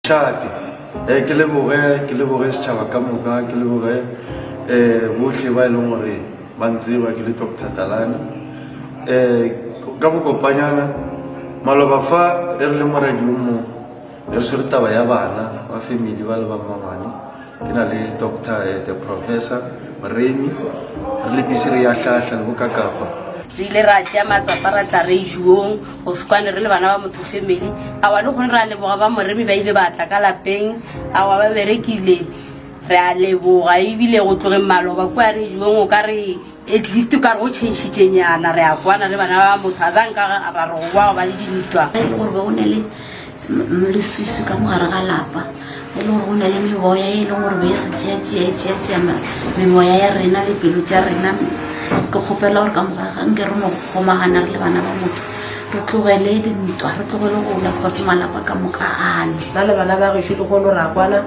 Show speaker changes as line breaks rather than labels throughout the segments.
Mošate, Eh, ke leboge, ke leboge setšhaba ka moka, ke leboge eh, bohle ba e leng gore ba ntseba ke le Doctor Talane. Eh, ka bokopanyana, maloba fa ge re le mo radiong mo, ne re swere taba ya bana ba family ba le ba mmangwane. Ke na le Doctor eh, the Professor Moremi, re le busy re ya hlahla le bokakapa.
Re ile ra tšea matsapa ra tla re juong go se kwane re le bana ba motho family. Awa le gone re a leboga ba Moremi ba ile ba tla ka lapeng. Awa ba berekile re a leboga ebile go tlogeng maloba kua re juong o ka re at least o ka re go changitše nyana re a kwana le bana ba motho a zanka ra re go boa go ba le dintwa.
Ge e le gore be go ne le leswiswi ka mogare ga lapa e le gore go na le meboya e leng gore be e re tšea-tšea e tšea-tšea memoya ya rena le pelo tša rena ke kgopela gore ka moka ga nke re no kgomagana re le bana ba motho re tlogele dintwa re tlogele go lwa cause malapa ka moka a lwe
nna le bana ba gešo le kgono ra kwana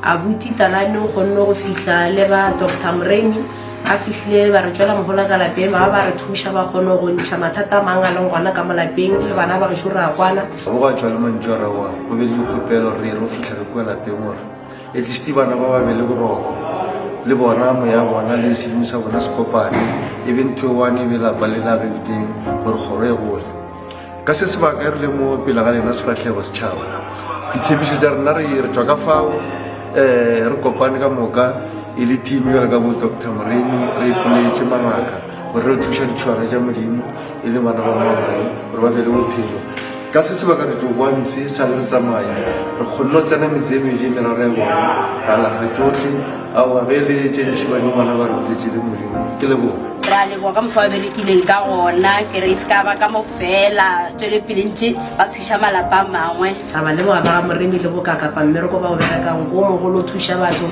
abuti talane o kgonne go fihla le ba doctor moremi Ba fihlile ba re tšwela mohola ka lapeng, ba ba ba re thuša ba kgone go ntšha mathata a mang a leng gona ka mo lapeng. Le bana ba gešo re a kwana.
Ga bo gwa tšwa le mantšu a ra wa go be le dikgopelo re re o fihla ka kua lapeng gore at least bana ba ba be le boroko le bona moya bona le sedimo sa bona se kopane e be ntho e one e be lapa le la teng gore kgoro e gole. Ka se sebaka e re le mo pele ga lena sefahlego setšhaba, ditshepišo tša rena re re tšwa ka fao um re kopane ka moka e le team bjalo ka bo Doctor Moremi re ipoletše mangaka gore re thuša ditšhwana tša Modimo e le bana ba mmangwane gore ba be le bophelo. Ka se sebaka re tšo boa ntshe sa le re tsamaya re kgonne go tsena metse e medi e meraro ya bona ra alafa tšohle aowa ge e le tše ntši badingwana ba re buletše le Modimo ke leboga.
Re a leboga ka mokgwa ba berekileng ka gona, ke re e se ka ba ka mo fela, tšwele pele ntše ba thuša malapa a mangwe.
Ra ba leboga ba ga Moremi le Bokakapa mmereko ba o berekang ko mogolo o thuša batho.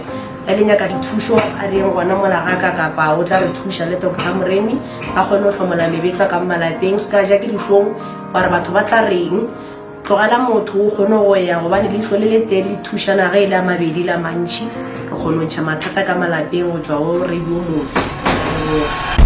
Ge le nyaka dithušo a re yeng gona mola ga Kakapa o tla re thuša le Doctor Moremi a kgone go hlomola mebetlwa ka malapeng. Se ka ja ke dihlong wa re batho ba tla reng. Tlogela motho o kgone go ya gobane leihlo le le tee le thušana ge e le a mabedi le a mantši. Re kgone go ntšha mathata ka malapeng go tšwa go Radio Motse. Ke a leboga.